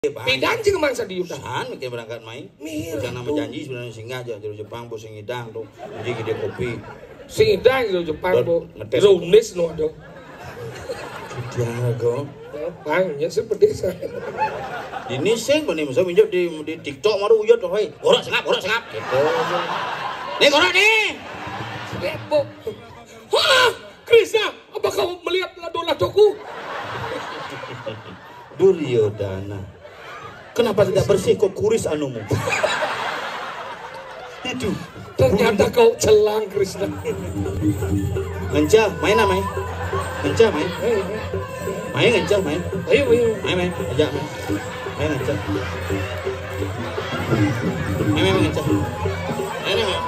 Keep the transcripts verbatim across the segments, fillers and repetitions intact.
Pidan sing mangsa diudahan? San, mikir berangkat main. Rencana mah janji sebenarnya singgah aja jero Jepang, Bu, sing ngidang tuh. Jadi gede kopi. Sing ngidang jero Jepang, Bu. Ngetes. Jero Unis nu, aduh. Jago. Bang, ya seperti saya. Ini sing benih, misalnya minjem di, di TikTok mah uyut tuh, hei. Gorok sengap, gorok sengap. Gitu. Nih, gorok nih. Sengap, Bu. Hah? Krisna, apa kau melihat lado-ladoku? Duryodana. Kenapa tidak bersih kok kuris anumu? Itu. Ternyata kau celang, Krisna. Ngencah, main ah, main. Ngencah, main. Ayo, ayo. Main, ngencah, main. Ayo, ayo. Main, main. Ajak, main. Main, ngencah. Main, main, ngencah. Main, main.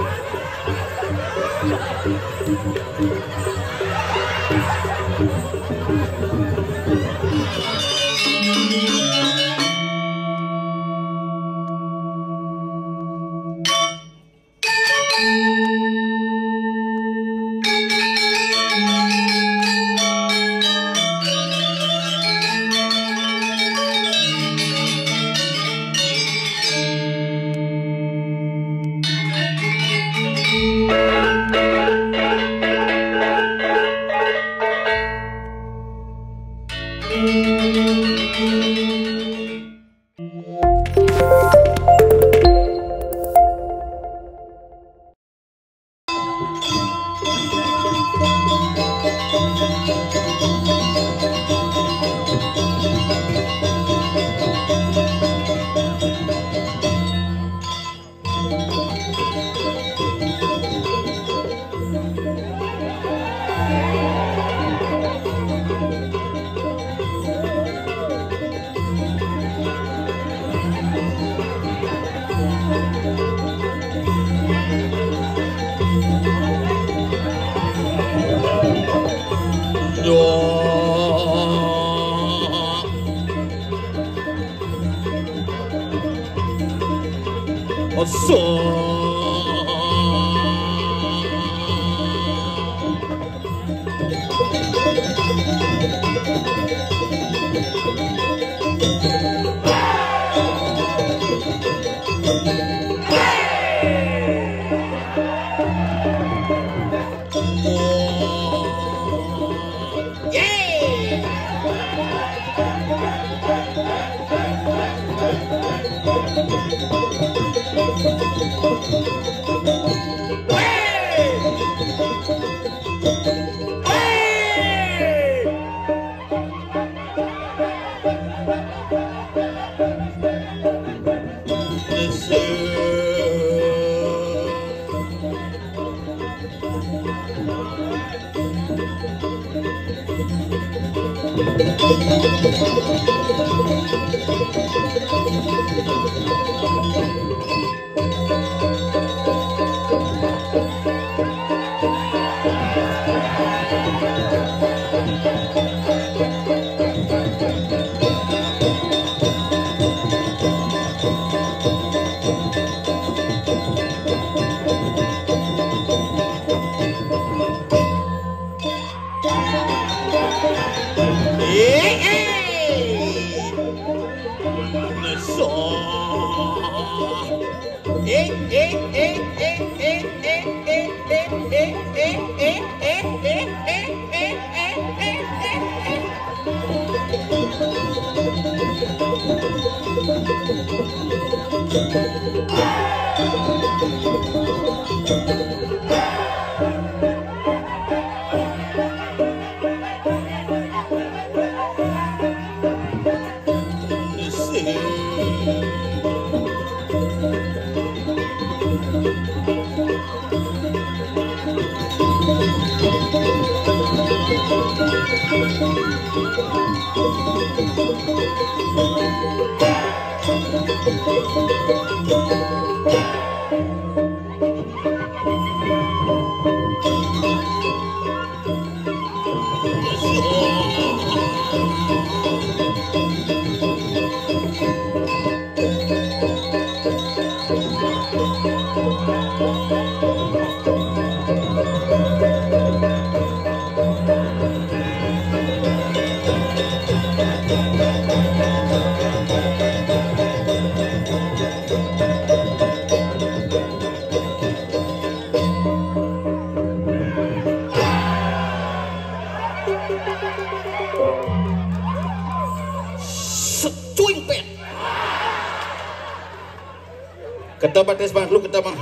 Ketep atis bang, lu ketep bang.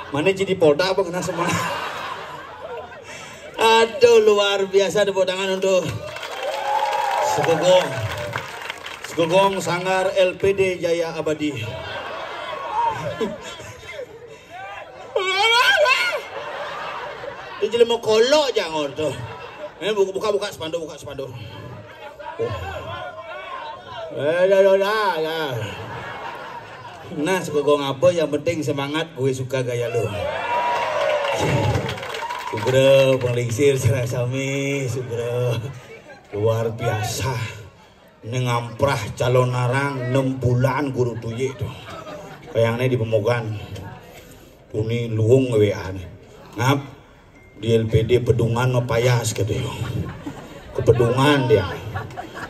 Mana jadi polda apa kena semua? Aduh, luar biasa, tepuk tangan untuk Sekegong. Sekegong Sanggar L P D Jaya Abadi. Itu jelema kolok jangan tuh. Eh, buka, buka, buka spanduk, buka spanduk. Eh, dah, dah, dah, dah. Nah, sekegong apa yang penting semangat, gue suka gaya lu. Sugra, penglingsir, sareng sami, Sugra. Luar biasa. Ini ngamprah calon narang enam bulan guru tuyik tuh. Kayangne di Pemogan. Puni luung W A ne. Ngap, di L P D Pedungan mah payas gitu yo. Ke Pedungan dia.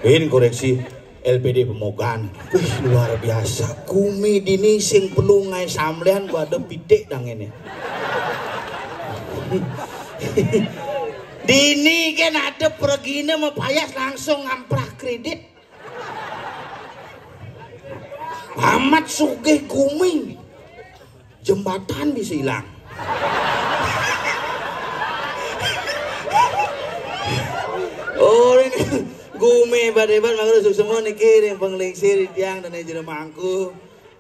Win koreksi L P D Pemogan. Wih, luar biasa. Gumi dini sing perlu ngai samlean gua ada pitik dang ini. Dini kan ada pergine mah payas langsung ngamprah kredit. Amat sugih gumi. Jembatan bisa hilang. Oh, ini gumi hebat-hebat, maka semua niki ring penglingsir tiang dan jero mangku.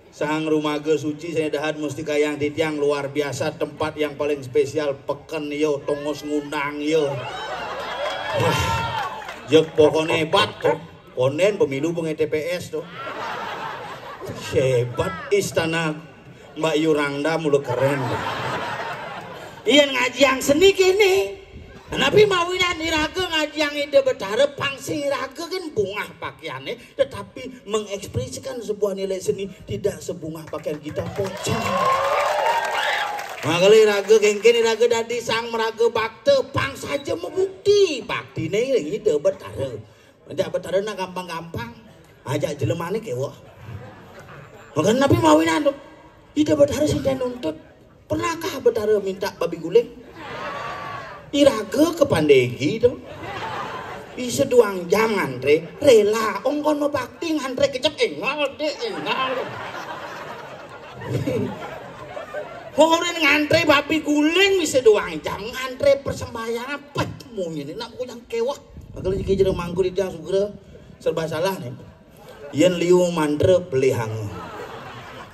Sang rumaga suci saya dahat mesti kayang titiang luar biasa, tempat yang paling spesial peken yo, tongos ngundang yo. Wah, jek pokoknya hebat tuh. Konden pemilu bunga T P S tuh. Hebat istana Mbak Yurangda mulu keren. Iya ngajiang seni kene. Tapi mawinan iraga ngajiang Ida Betara pang sing iraga kan bungah pakaiannya tetapi mengekspresikan sebuah nilai seni tidak sebungah pakaian kita pocong. Makanya raga kengken raga dadi sang meraga bakta pang saja membukti bakti ne ida Betara. Ajak Betara nak gampang-gampang. Ajak jelemane kewoh. Makanya nabi mawinan tu. Ida Betara sing nuntut. Pernahkah Betara minta babi guling? Iraga kepandegi tu. Bisa duang jam ngantre, rela ongkon mabakti ngantre kecek engal dek engal. Horen ngantre babi guling bisa duang jam ngantre persembahyang apa mungkin nak kuyang kewah. Kalau jika jero mangku di tiang sugra serba salah nih. Yen liu mantra pelihang.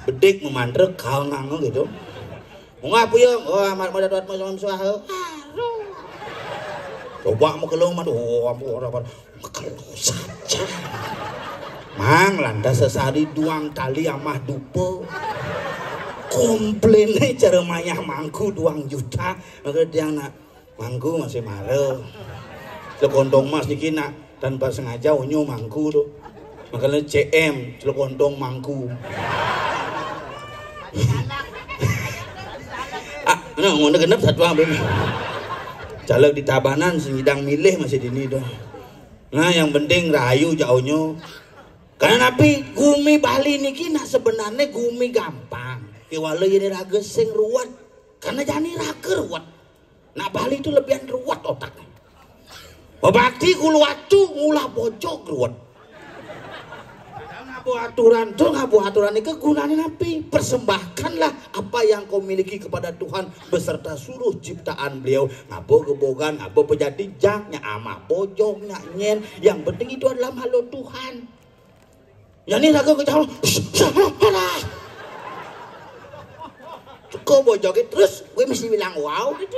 Bedik memantra kal ngang gitu. Munggah puyung, oh amat muda tuat musuh suah. Coba mekelung mah, oh ampun ora apa. Mekelung saja. Mang lantas sesari duang tali amah dupa. Komplainnya cara mayah mangku duang juta. Maka dia nak Mangku masih mara. Sekontong mas niki nak tanpa sengaja onyo mangku tu. Makanya C M sekontong mangku. Ah, nah, ngono genep satu ambil. Caleg di Tabanan sing nyidang milih masih dini tu. Nah, yang penting rahayu jak onyo. Karena napi gumi Bali niki nah sebenarnya gumi gampang. Kewala yen raga sing ruwet. Karena jani raga ruwet. Nak Bali tu lebihan ruwet otaknya. Mabakti kulu watu ngulah bojog ruwet. Ngabo aturan tu, ngabo aturan ni kegunaan napi? Persembahkanlah apa yang kau miliki kepada Tuhan beserta seluruh ciptaan Beliau. Ngabo gebogan, ngabo pejati jang, nya amah bojog, nya nyen. Yang penting itu adalah makhluk Tuhan. Jani raga kejauh. Kok bojognya terus, gue mesti bilang wow gitu.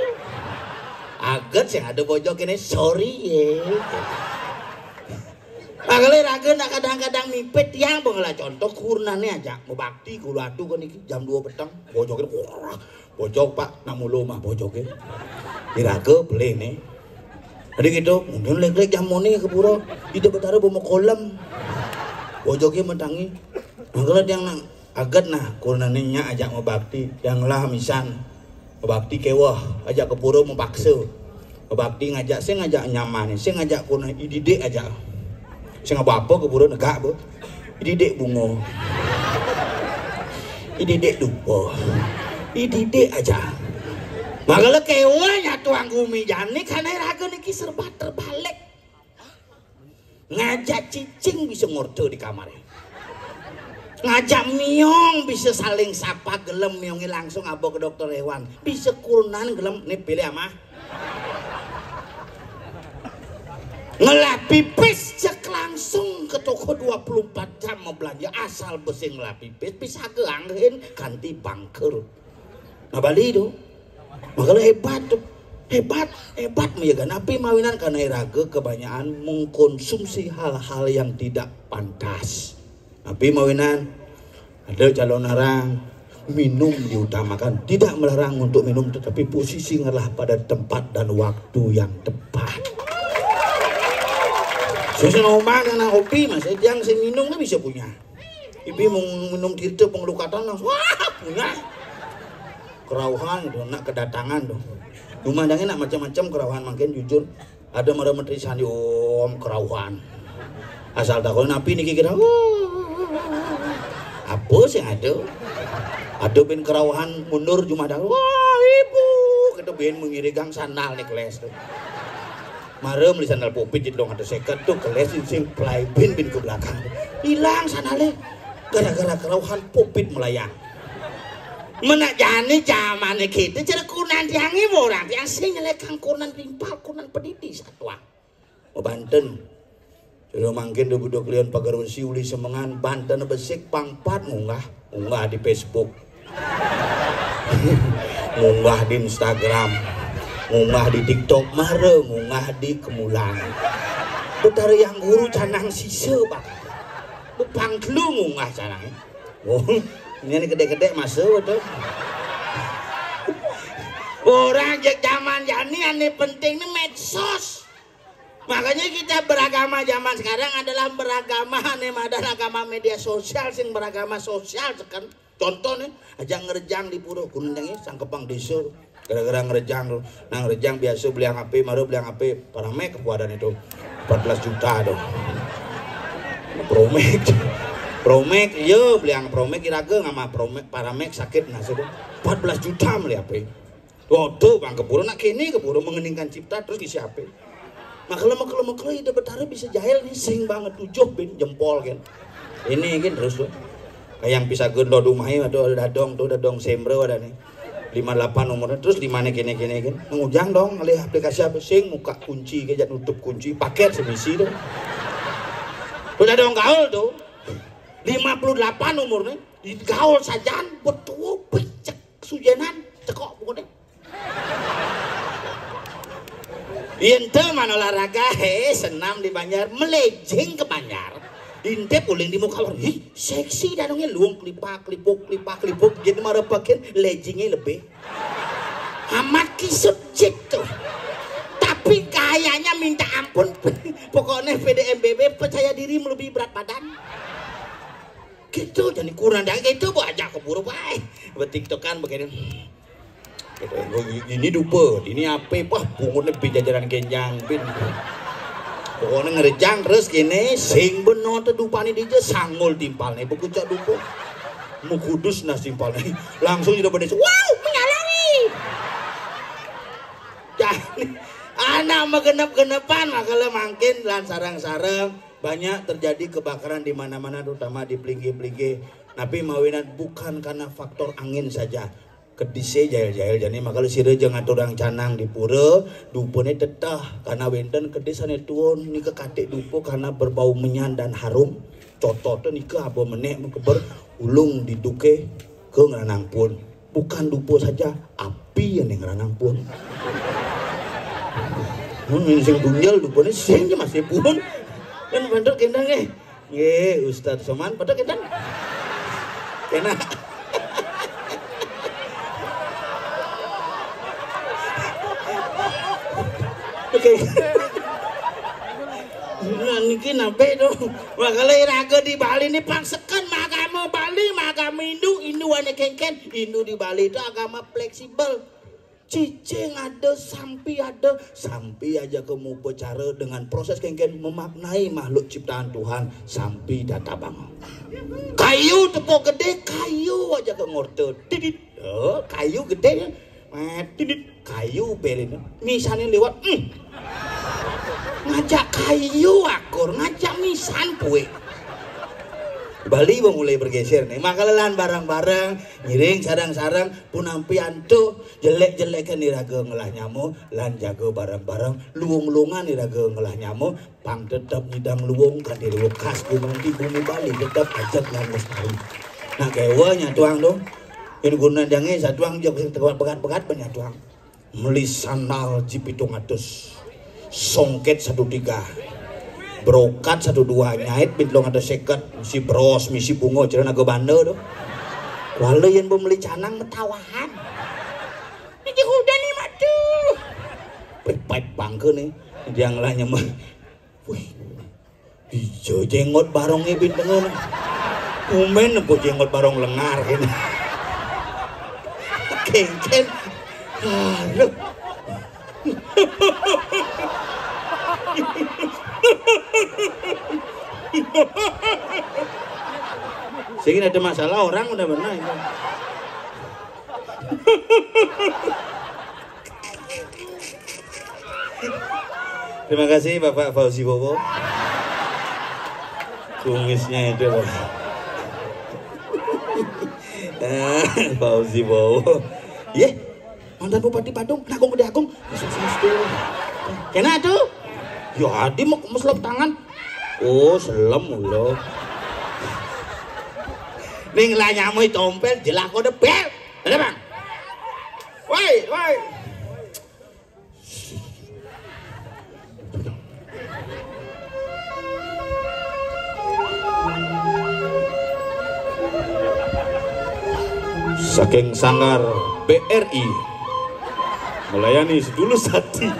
Aget sih ada bojog ini, sorry ye. Makanya raga nak kadang-kadang mipit tiang pengelah contoh kurunane aja mau bakti kulo adu kan iki jam dua petang bojognya wah bojog pak nak mulu mah bojognya diraga beli nih. Jadi gitu, mungkin lek-lek jam moni ke pura, ida betara bomo kolem. Bojognya mentangi. Makanya tiang nak aget nah kurunane nya ajak mau bakti, yang lah misan. Bakti kewah, ajak ke pura mepaksa. Bakti ngajak sing ngajak nyaman, sing ngajak kuna ididik aja. Sing apa-apa ke pura negak bu. Ididik bunga. Ididik dupa. Ididik aja. Makala kewah nyatuang gumi jani karena raga niki serba terbalik. Ngajak cicing bisa ngorta di kamar. Ngajak miong bisa saling sapa, gelem miongnya langsung aba ke dokter hewan. Bisa kurenan gelem, nih pilih ama. Ngelah pipis cek langsung ke toko dua puluh empat jam mau belanja, asal besi ngelah pipis bisa geangin kanti bangker. Nah, Bali itu. Makanya hebat tuh. Hebat, hebat meyaga. Napi mawinan karena iraga kebanyakan mengkonsumsi hal-hal yang tidak pantas. Napi mawinan ada calon orang minum diutamakan, tidak melarang untuk minum, tetapi posisi ngelah pada tempat dan waktu yang tepat. Susun ombak anak kopi mas, yang saya minum kan bisa punya. Ibi mau minum tirta pengelukatan langsung wah punya. Kerauhan itu nak kedatangan tuh. Cuma nak macam-macam kerauhan makin jujur. Ada mara menteri sandi om kerauhan. Asal takon napi niki kira. Apa sih ada? Ada bin kerauhan mundur cuma ada. Wah, ibu. Kita bin mengirigang sandal nih keles tuh. Mara beli sandal popit jadi dong ada seket tuh keles sing pelai bin bin ke belakang. Hilang sandalnya. Gara-gara kerauhan popit melayang. Menak jani zamane kita cara kunan tiangi orang tiang sing nyelekang kunan timpal kunan pedidi satwa. Oh, Banten. Sudah mangkin do budok lion pagar besi uli semengan Banten besik pangpat ngunggah ngunggah di Facebook. Ngunggah di Instagram. Ngunggah di TikTok mara ngunggah di kemulan. Betara yang guru canang sisa bak. Bepang telu ngunggah canang. Oh, ini gede-gede masuk tuh. Orang jek zaman jani ane penting ni medsos. Makanya kita beragama zaman sekarang adalah beragama ane madan agama media sosial sing beragama sosial seken. Contoh nih, aja ngerejang di pura gunung tinggi sangkepang desa. Gara-gara ngerejang tuh, nah ngerejang biasa beli H P, maru beli H P, paramek kepuadan itu, empat belas juta tuh. Promek, promek, iya beli yang promek iraga ngama promek, paramek sakit nasi tuh, empat belas juta beli H P. Waduh, bang keburu nak kini keburu mengeningkan cipta terus isi H P. Makele makele makele ide betara bisa jahil nih sing banget tujuh bin jempol kan. Ini kan terus tuh. Kayak yang bisa gendong rumahnya aduh ada dadong tuh dadong semre ada nih. Lima delapan umurnya terus di mana kini kini kan. Ngujang dong ngalih aplikasi apa sing muka kunci kayak nutup kunci paket semisi tuh. Tuh dadong gaul tuh. Lima puluh delapan umurnya. Gaul sajan betul becek sujenan cekok pokoknya. Yen teman olahraga, he, senam di Banjar, melejeng ke Banjar. Intip uling di muka orang, ih, seksi danungnya luang kelipak kelipuk kelipak kelipuk jadi marapakin lejingnya lebih amat kisut cik tuh. Tapi kayaknya minta ampun. Pokoknya P D M B B percaya diri melebihi berat badan. Gitu jadi kurang dah gitu bu aja keburu baik. Betiktokan begini. Ini dupa, ini apa pah pungut lebih jajaran genjang bin. Pokoknya ngerejang terus kene sing beno te dupane dija sangul timpalne bekucak dupa. Mukudus nas timpalne. Langsung sudah pada wow menyalawi. Jadi anak megenep-genepan makala mangkin lan sarang-sarang banyak terjadi kebakaran di mana-mana terutama di pelinggih-pelinggih. Tapi mawinan bukan karena faktor angin saja. Kedise jail-jail jani makala sira ja ngaturang canang di pura dupane teteh karena wenten kedis ane tuun nika katik dupa karena berbau menyan dan harum. Cotote nika aba menek mekeber ulung diduke ke ngranang pun. Bukan dupa saja, api ane ngranang pun. Mun sing tunjel dupane sing ja masih pun. Kan bantu kendang eh. Nggih, Ustaz Soman pada kita. Kena. Oke. Nah, niki nabe to. Wah, kalau iraga di Bali ini pangseken agama Bali, agama Hindu, Hindu ane kengken, Hindu di Bali itu agama fleksibel. Cicing ada, sampi ada, sampi aja ke mupacara dengan proses kengken memaknai makhluk ciptaan Tuhan, sampi databang. Kayu tepuk gede, kayu aja ke ngorte. Didit. Oh, kayu gede ya. Met, didit. Kayu berin. Misalnya lewat, hmm. Ngajak kayu akur, ngajak misan kue. Bali wong mulai bergeser nih. Maka lelan bareng-bareng, ngiring sareng-sareng, punampi antuk, jelek-jelekan iraga ngelah nyama, lan jaga bareng-bareng, luung-luungan iraga ngelah nyama, pang tetep nyidang luung kanti luung khas gumanti bumi Bali, tetep ajeg lan lestari. Nak kewa nyatuang tu. Ini guna jange satuang jok sing pegat-pegat penyatuang. Meli sandal ji pitung atus, songket satu tiga, brokat satu dua, nyait bin telung atus seket, misi bros, misi bunga, jero naga banda tu. Kuala yen bo meli canang metawahan. Niki kuda ni madu. Pepet bangke ni. Dia ngelah nyemeh. Wih, ijo jenggot barong ibit dengan. Kumen apa jenggot barong lengar kene. Kengken. Aduh. Sing ada masalah orang udah benar itu. Terima kasih Bapak Fauzi Bowo. Kumisnya itu loh. Fauzi Bowo. Ye, mantan Bupati Badung, Agung Gede Agung. Yesus Kristus. Kena tuh. Ya adi mau meselop tangan. Oh, selem ulo. Ning lah nyamui tompel jelah kode bel. Ada bang. Woi, woi. Saking sanggar B R I melayani sedulur sati.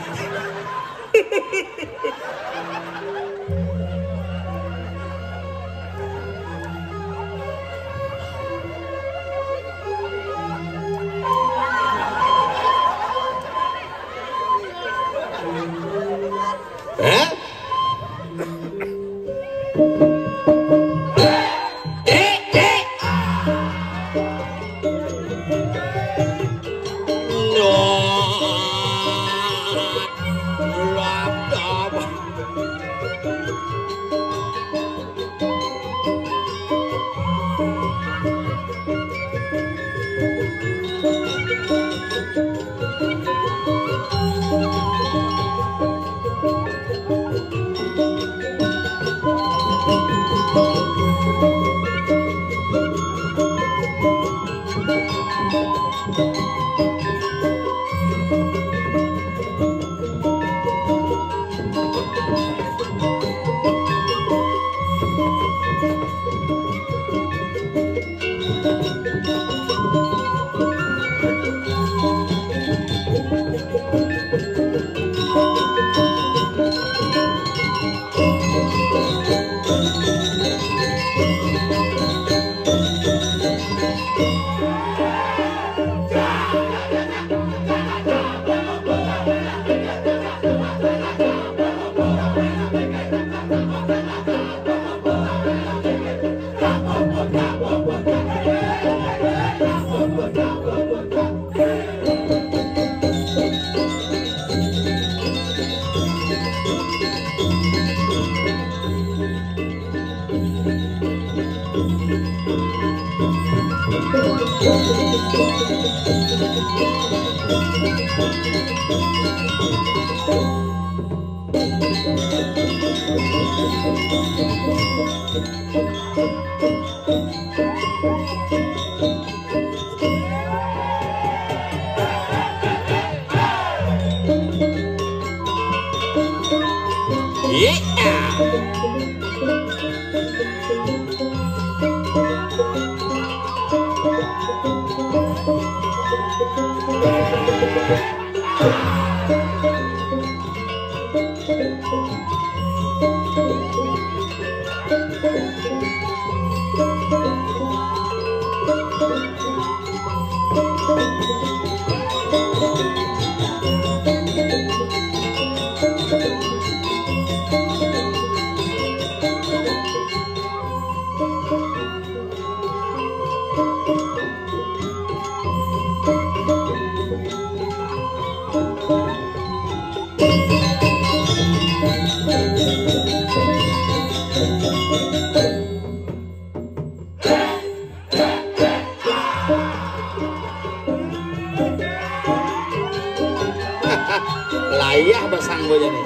Yah, basang gua jadi.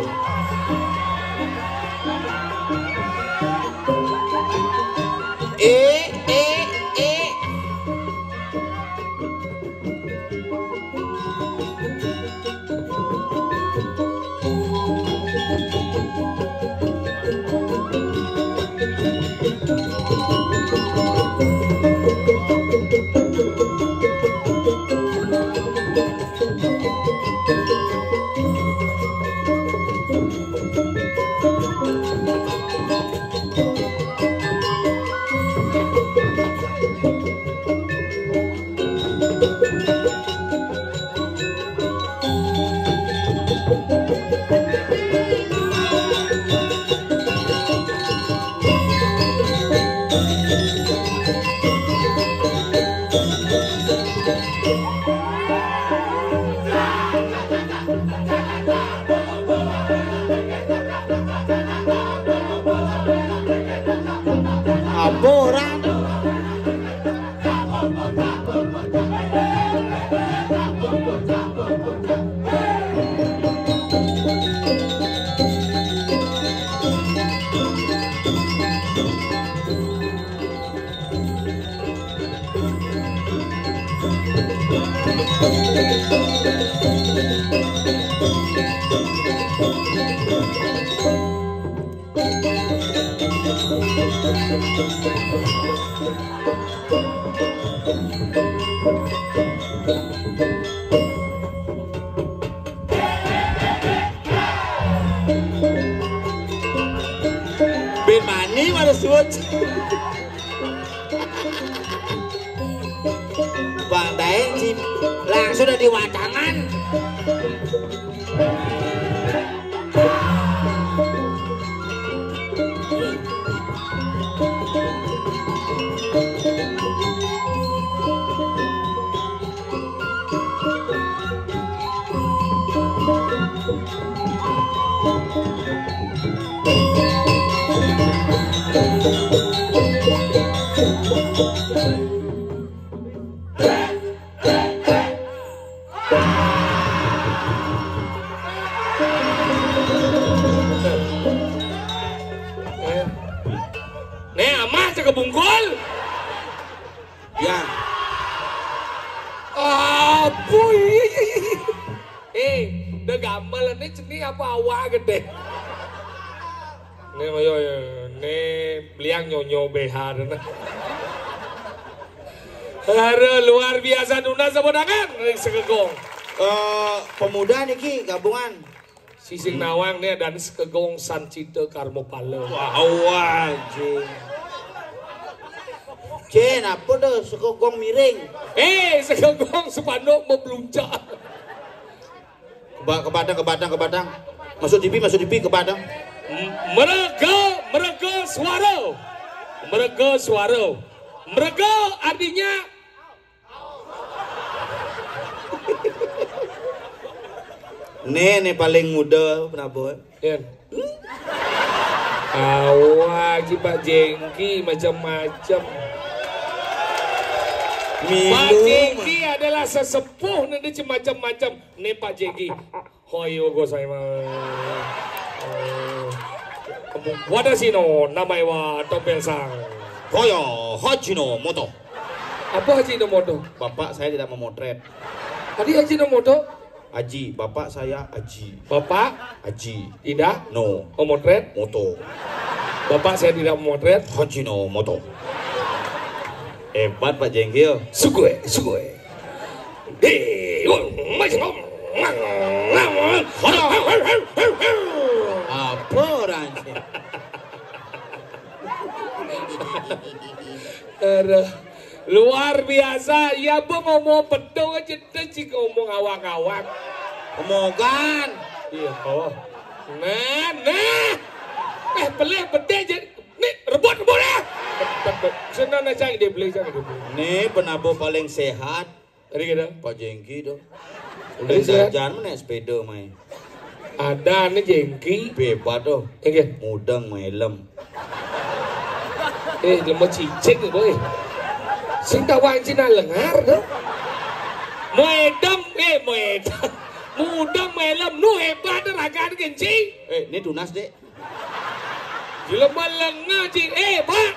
Eh, eh, eh. Apa orang? Bin mani malah suwun. Bang Daeng, Cim, langsung dari wacangan. Nih, amah cek bungkul. Ya. Apa? Eh, udah gamelan ini ceni apa awak gede? Nih, ayo, ayo, ayo. Nih, beliang nyonyo B H dan. Aduh, luar biasa, nunas apa dangan? Ring Sekegong. Eh, pemuda niki gabungan. Sising nawang nih dan Sekegong Sancita Karmapala. Wah, anjing. Cen, apa tuh Sekegong miring? Eh, Sekegong sepanduk membluncak. Keba-, kebatang, kebatang, kebatang. Masuk T V, masuk T V, kebatang. Merega, merega suara. Merega suara. Merega artinya Nih, nih paling muda, penabur. Yan. Awak, Pak Jengki macam-macam. Milu. Pak Jengki adalah sesepuh nanti macam-macam. Nih Pak Jengki. Hoyo gozaimasu. Watashi no namae wa Topeng-san. Hoyo, Haji no moto. Apa Haji no moto? Bapak saya tidak memotret. Tadi Haji no moto? Aji, bapak saya Aji. Bapak? Aji. Tidak? No. Memotret? Moto. Bapak saya tidak memotret. Haji no moto. Hebat Pak Jengkil. Sugoi, sugoi. Hei, wong, mas, ngom, ngom, ngom, ngom. Apa orang sih? Aduh. Luar biasa. Ya, bu ngomong pedong aja deh, sih ngomong awak-awak. Omongan. Iya, oh. Nah, nah. Eh, pelih, pedih aja. Nih, rebut, rebut ya. Senang aja dia beli, jangan dia beli. Nih, penabur paling sehat. Tadi kita. Pak Jengki tuh. Tadi udah saya jajan mana sepeda main. Ada nih Jengki. Bebas tuh. Oke. Mudeng main helm. Eh, lemah cicing, boy. Sing tawang Cina lengar tuh. Moedang, eh, moedang. Mudeng melem nu hebat ragané, Ci. Eh, ini tunas, Dek. Jelema lenga, Ci. Eh, Pak.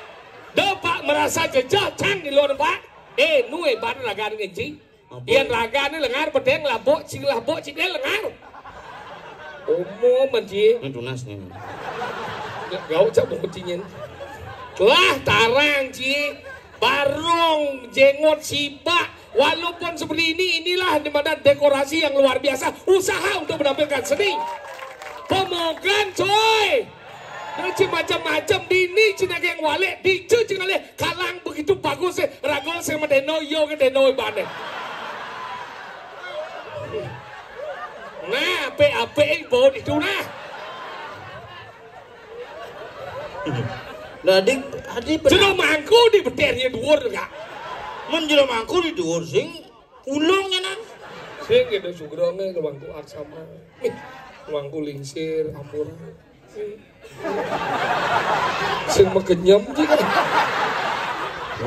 Dah, Pak, merasa jejak, cang di luar, Pak. Eh, nu hebat ragané, Ci. Apa? Yén ragané lengar, pedeng labuk, Ci, labuk, Ci, dia lengar. Umum, Ci. Ini tunas nih. Gak usah buktinya. Lah, tarang, Ci. Barong, jengot, sipak. Walaupun seperti ini, inilah di mana dekorasi yang luar biasa. Usaha untuk menampilkan seni. Pemogan, coy. Nanti macam-macam dini cina geng wale, dicu cina le, kalang begitu bagus, eh. Rago sing medeno, yo ngedeno bane. Nah, ape-ape, eh, bawa itu, nah. Nah, adi, adi pernah. Jero mangku di beternya dhuwur, Kak. Men jero mangku di dhuwur sing ulung nyenan. Sing gitu sugronge ke mangku aksama. Mangku lingsir, ampura. Sing megenyem, Ci.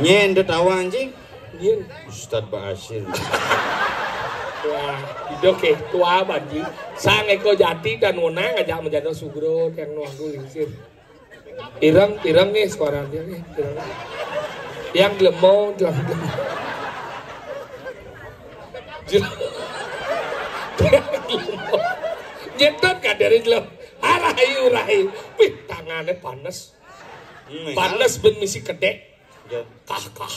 Nyen tetawan, Ci. Nyen. Ustad Basir. Wah, ido ke tua, Banji. Sang Eko Jati dan Wonang aja menjadi sugro yang mangku lingsir. Ireng, ireng nih suaranya nih, ireng. Yang jelemo, jelemo. Jel-, yang jelemo. Nyetot kan dari jelemo. Arahi, urahi. Wih, tangannya panas. Hmm, panas ben misi kedek. Ya. Kah, kah.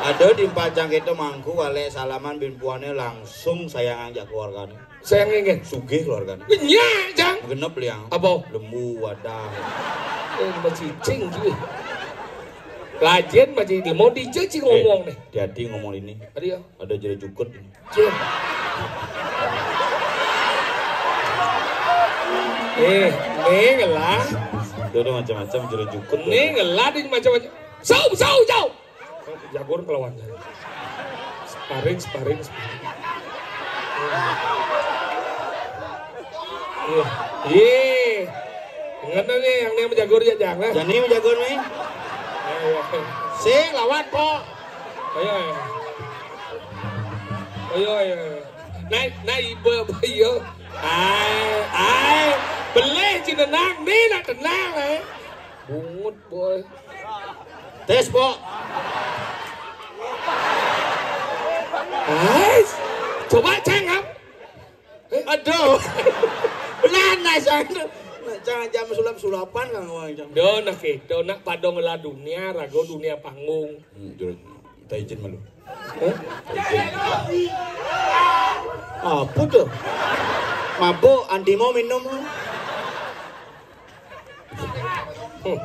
Ada di empacang kita mangku, walek salaman bin puane langsung sayang anjak keluargane. Sayang nggih. Sugih keluargane. Nyak, Jang. Genep, Liang. Apa? Lembu, wadah. Eh, masih cing, Ji. Lajen masih mau dijeci ngomong nih. Jadi ngomong ini. Tadi ya. Ada jere jukut. Cing. Eh, nih ngelah. Dia udah macam-macam jere jukut. Nih ngelah, dia macam-macam. Sau, sau, sau. Jagur kelawannya. Sparring, sparring, sparring. Iya. Iya. Ngene nih, yang nih menjagur ya, Jang, lah. Jani menjagur nih. Ayo, ayo. Sing lawan kok. Ayo, ayo. Ayo, ayo. Naik, naik, ibu, ibu, iya. Ai, ai. Beleh, ci tenang. Nih, nak tenang, eh. Bungut, boy. Tes, Pok. Guys, coba cengap. Aduh. Belah, nah, sana. Nah, jangan jam sulap-sulapan, Kang Wang, jam. Do, nak itu, nak pada ngelah dunia, rago dunia panggung. Hmm, jurus. Minta izin malu. Hah? Izin. Apa tuh? Mabuk, anti mau minum. Hmm.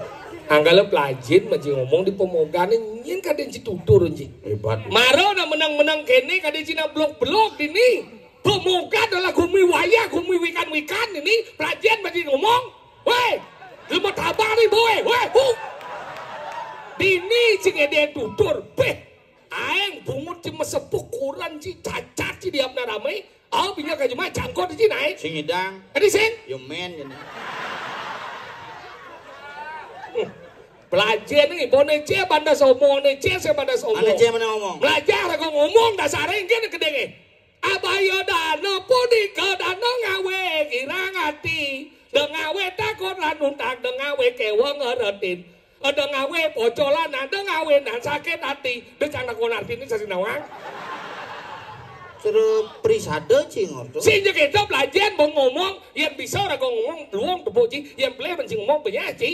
Anggale pelajin masih ngomong di pemogane, nyen kadén ci tutur, Ci. Hebat. Maro nak menang-menang kene, kadén ci nak blok-blok dini. Pemoga adalah gumi wayah, gumi wikan-wikan ini, pelajin masih ngomong. Weh, lu mau tabari, boy. Weh, hu. Dini ci ngedén tutur. Beh, aeng bungut ci mesepuk kuran ci cacat ci diapna rame. Au, bingga ka jema jangkot di Cina, eh? Sing idang. Adi sing? Yo men, jani. Hmm. Pelajin nih, bone ce bandas omong nih, ce se bandas omong. Ane ce mana ngomong? Belajar aku ngomong dasare nggih gedenge. Abaya dana punika dana ngawe girang ati. Dengawe takut lan untak, dengawe keweng ngeretin. Ada ngawe pocolan, ada ngawe nan sakit hati. Dia cang nakon artine sasi nawang. Suruh prisada ci ngorto. Sing jek itu belajar mau ngomong, yang bisa ora kok ngomong, luang tepuk ci, yang boleh mesti ngomong banyak ci.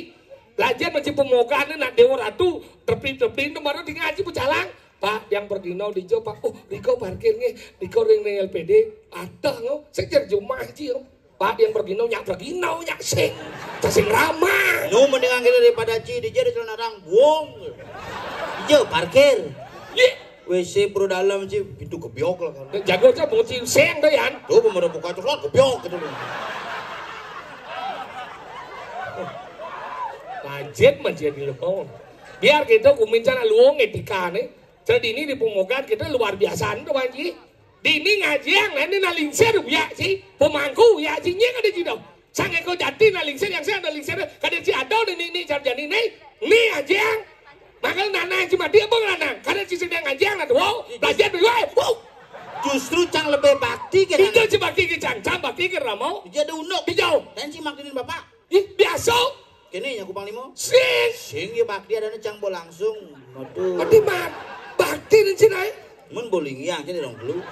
Belajar mesti pemogane nak Dewa Ratu, tepi-tepi itu baru di ngaji pecalang. Pak, yang pergi nol di jo, Pak. Oh, riko parkirnya, riko ring ring L P D, atah ngo, sejar jumah ci. Pak, yang pergi nol, nyak pergi nol, nyak sing. Cacing ramah. Nu mendingan kita daripada ci, di jadi celana rang, buang. Ijo, parkir. Ye. W C pro dalam ci, pintu gebyok lah kan. Jago aja mau ci sing tuh, Yan. Tuh, pemerintah buka tuh, lah, gebyok gitu loh. Lanjut, masih di lekong. Biar gitu, kumincana luang etika nih. Jadi ini di pemogan kita luar biasa tuh, Panji. Dini ngajiang, nah ini nalingsir, ya, ci. Pemangku, ya, ci, nyek ada ci dong. Sang Eko Jati nalingsir, yang saya nalingsir, kada ci ada, ini, ini, jar jani, nih. Nih, ngajiang. Mangkal nana, ci mati, abang nana. Kada ci sedang ngajiang, nah, wow, belajar, wow, wow. Justru cang lebih bakti ke. Ija ci bakti ke cang, cang bakti ke Rama. Ija ada unduk. Ija. Dan ci maktinin bapak. Ih, biasa. Kene ya kupang limo. Sing. Sing ya bakti adanya cang bo langsung. Waduh. Ati mak bakti nih cina. Mun boling yang cina dong dulu.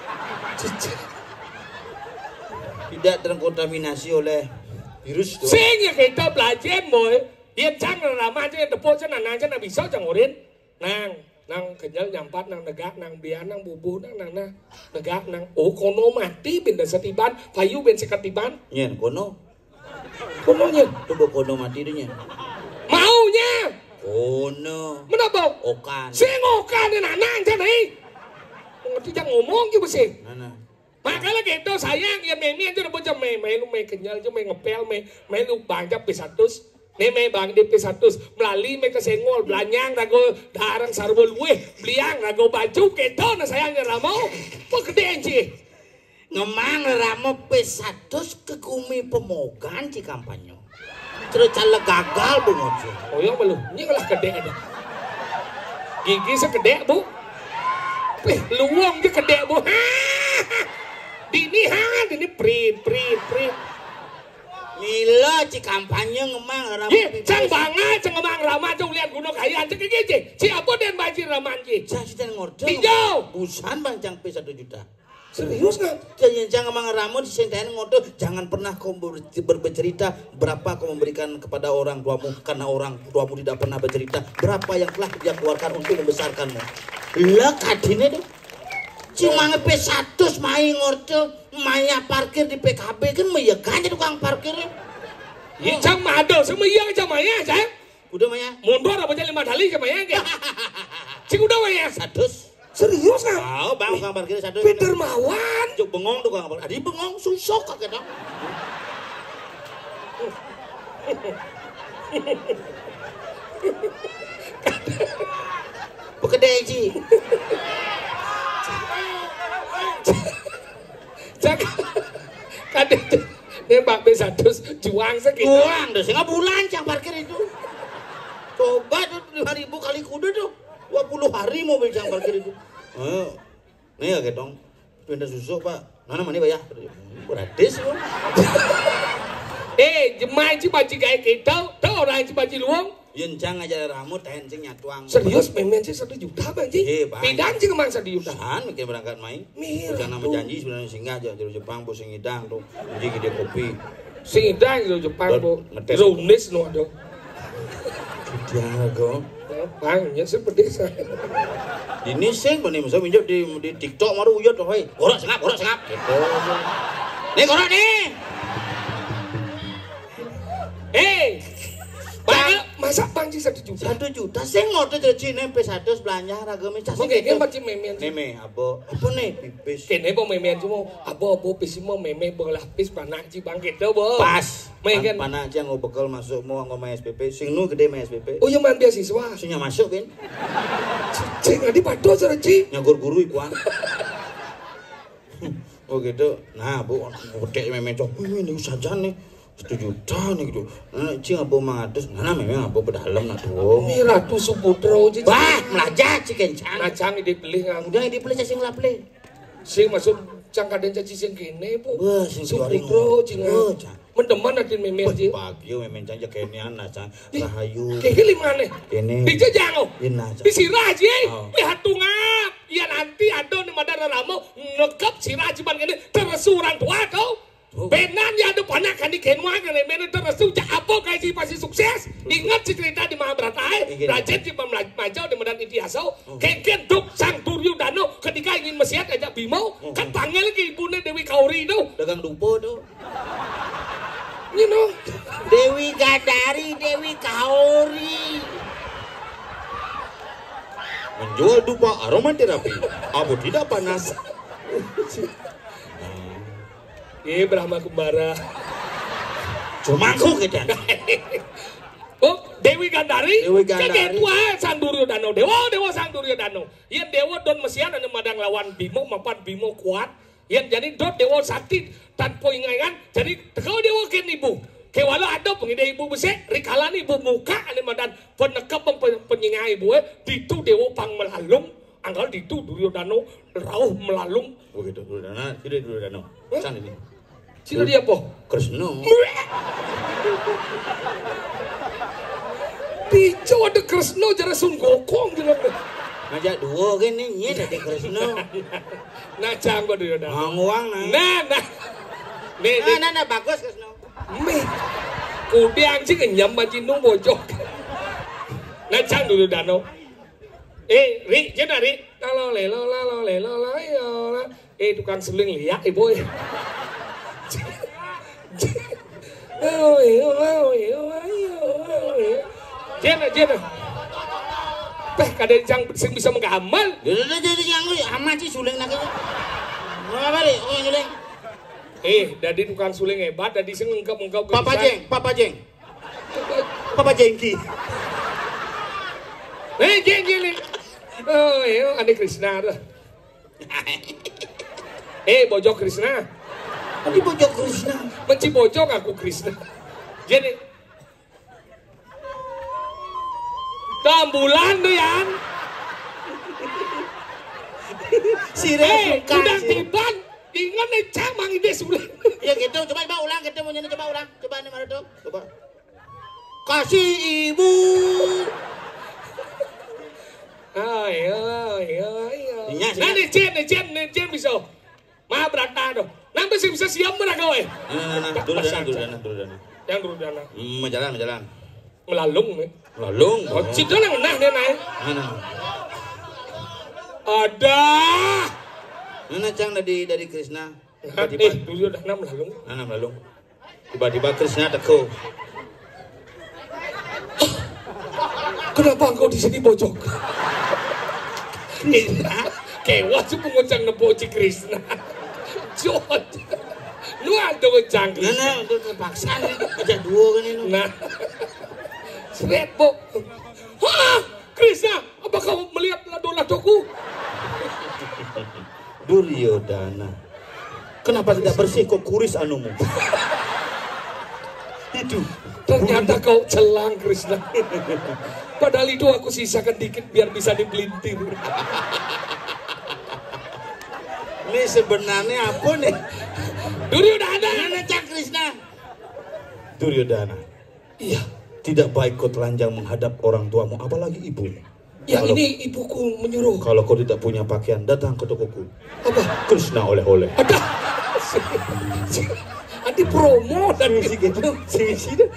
Tidak terkontaminasi oleh virus tuh. Sing ya kita belajar boy. Dia cang Rama aja yang tepuk cina nang cina bisa cang urin. Nang, nang kenyal nyampat, nang negak, nang biar, nang bubuh, nang nang nah. Negak, nang. Oh, kono mati bin dasa tiban, payu bin sekatiban. Nyen, kono. Kono nyen. Coba kono mati deh nyen. Maunya. Kono. Menapa? Okan. Sing okan nang nang cina. Ngerti jangan ngomong juga sih. Nah, nah. Makanya gitu sayang ya meme aja udah bocah meme, meme lu meme kenyal aja meme ngepel meme, meme lu banyak pisatus. Nih meme bang di pisatus melalui meme kesengol belanyang rago darang sarwa luweh beliang rago baju gitu nah sayang ya Ramo. Apa gede anjir? Ngemang Ramo pisatus ke gumi pemogan ci kampanye. Terus caleg gagal bu ngojo. Oh ya belum. Ini kalah gede ada. Gigi segede bu. Wih, luwung ge gede bu. Dini han ini prit prit prit. Mila ci kampanye ngemang Rama. Ye, cang banga cang ngemang Rama cang lihat gunung kayan cang gigi ci. Ci apa den banjir Raman ci? Cang ci den ngordo. Hijau. Busan bang cang pe satu juta. Serius nggak? Jangan jangan mangan ramun sing ten ngoto. Jangan pernah kau ber- bercerita berapa kau memberikan kepada orang tuamu karena orang tuamu tidak pernah bercerita berapa yang telah dia keluarkan untuk membesarkanmu. Lah kadine tuh. Cuma ngepe satu mai ngorto maya parkir di P K B kan meyekan tukang parkir. Ih, cang mado sama iya cang maya cang. Udah maya. Mundur apa jadi madali sama ya? Cing udah maya. Satu. Serius kan? Oh, bang, bang parkir satu. Peter Mawan. Cuk bengong tuh kang. Adi bengong susok kagak dong. Pekede ji. Cak, kadek nembak be satu juang sakit. Juang deh, setengah bulan cang parkir itu. Coba tuh lima ribu kali kuda tuh. Dua puluh hari mobil cang parkir itu. Eh, nih ya gedong. Pindah susu pak. Mana mana bayar? Gratis loh. Eh, jemai ci baji gaya kita, tuh orang ci baji luang. Yen cang aja rambut, tahen cing nyatuang. Serius, memen sih satu juta bang ci. Eh, bang. Pidang sih kemang satu juta. San, mikir berangkat main. Mirah. Udah nama tuh. Janji sebenarnya singgah aja jero Jepang, pusing ngidang tuh. Jadi gede kopi. Sing ngidang jero Jepang bu. Ngetes. Ironis no aduh. Dia kok. Bang, ya seperti saya. Ini sing meni mesti minjuk di di TikTok maru uyut tuh, hoi. Gorok sengap, gorok sengap. Gitu. Nih gorok nih. Eh, bang, masa bang sih satu juta? Satu juta sing ngotot rezeki nempe satu belanja ragame cah. Oke, ini macam memen. Neme, abo. Apa nih pipis? Kene bo memen cuma abo abo pisi mau meme belah pis panak ci bang gitu bo. Pas. Main kan? Panak ci nggo bekel masuk mau nggo main S P P. Sing nu gede main S P P. Oh iya main beasiswa. Sing masuk bin. Cing tadi padu cara ci. Nyagur guru ipuan. Oh gitu. Nah bu, gede meme cok. Ini saja nih. Satu juta nih gitu. Nah, cing apa mangatus? Nah, memang apa pedalem nak tuh. Ini Ratu Suputra ci. Wah, melajah ci kencang. Ngacang ide pelih ngang. Udah ide pelih cacing lapelih. Sing masuk cang kaden caci sing kene bu. Wah, sing Suputra ci ngang. Wah, cang. Mendeman atin memen ci. Bagio memen cang cekenian nah cang. Rahayu. Kene lima nih. Kene. Di jejang oh. Ina cang. Di sirah ci. Oh. Lihat tungap. Ya nanti ada nih madara ramo ngekep sirah ci ban kene terus orang tua kau. Benan ya ada panak kan di kenwa kan mene terus cak apa kayak si pasti sukses. Ingat si cerita di Mahabharata eh. Rajen si pemlaj- majau di medan itiaso. Keken duk sang Duryudana ketika ingin mesiat ajak Bima kan panggil ke ibune Dewi Kauri itu. Dagang dupo tuh. You know. Dewi Gadari, Dewi Kauri. Menjual dupa aromaterapi. Apa tidak panas? Iya Brahma Kembara. Cuma aku gitu. Oh, Dewi Gandari. Dewi Gandari. Kan dia tua Sang Duryodano. Dewa, Dewa Sang Duryodano. Iya Dewa don mesian anu madang lawan Bimo, mapan Bimo kuat. Iya jadi dot Dewa sakti tanpa ingaingan. Jadi teko Dewa ken ibu. Kewala ada pengide ibu besik, rikalan ibu muka anu madan penekep pem- penyingai ibu eh. Ditu Dewa pang melalung. Anggal ditu Duryodana rauh melalung. Oh gitu, Duryodana, tidak Duryodana. Hah? Sang ini. Sira dia apa? Kresna. Pijo ada Kresna jare Sun Gokong gitu. Ngajak dua gini, nyet ada Kresna. Nah, cang kok Duryodana. Manguang nah. Nah, nah. Nih, Nah, nih. nah, nah, bagus Kresna. Meh. Kudi anjing kenyam macam nung bojok. Nah, cang Duryodana. Eh, Ri, jena Ri. Lalo le lo lalo le lo la yo la. Eh, tukang suling liak, eh, boy. Lalo le lo lalo le lo la yo la, lalo le. Jena, jena. Peh, kadang cang sing bisa menggamel. Dia dia dia yang lu amat sih suling nak itu. Berapa deh? Oh, suling. Eh, dadi tukang suling hebat, dadi sing ngengkep-ngengkep ke Papa depan. Jeng, Papa Jeng. Papa Jengki. Eh, Jeng, Jeng, nih. Oh, iya, ane Kresna tuh. Eh, bojok Kresna. Ini bojok Kresna. Menci bojok aku Kresna. Jadi, tambulan tuh, Yan. Sire Eh, suka udah sih. Tiban. Ingat nih, cang mang ide sudah. Ya gitu, coba coba ulang, kita mau nyanyi, coba ulang. Coba nih Maruto, coba. Kasih ibu. Ayo, ayo, ayo. Iya, Nah, iya. Nih, Jen, nih, Jen, nih, Jen bisa. Mah berantah tuh. Nang bisa bisa siap mereka, weh. Nah, nah, nah, dulu dana, dulu dana, dulu dana. Yang dulu dana. Hmm, majalan, majalan. Melalung, nih. Lalung. Oh, cito nang nah, nih, naik. Mana? Ada. Mana cang dari dari Kresna? Eh, Tiba-tiba. Duryodana melalung. Mana melalung? Tiba-tiba Kresna teko. Kenapa engkau di sini, bojok? Kresna, kewas sih pengocang ngepoci Kresna. Jot. Lu ada ngocang Nah, Kresna. nah, itu terpaksa nih. Aja dua kan ini. Nah. Sret, Bo. Hah? Kresna, apa kau melihat lado-ladoku? Duryodana. Kenapa tidak bersih kok kuris anumu? Itu. Ternyata kau celang, Kresna. Padahal itu aku sisakan dikit biar bisa dipelintir. Ini sebenarnya apa nih? Duryodana. Mana cang Kresna? Duryodana. Iya. Tidak baik kau telanjang menghadap orang tuamu, apalagi ibumu. Yang Kalau- ini ibuku menyuruh. Kalau kau tidak punya pakaian, datang ke tokoku. Apa? Kresna oleh-oleh. Ada. Adi promo dan Sing misi gitu, sing misi deh.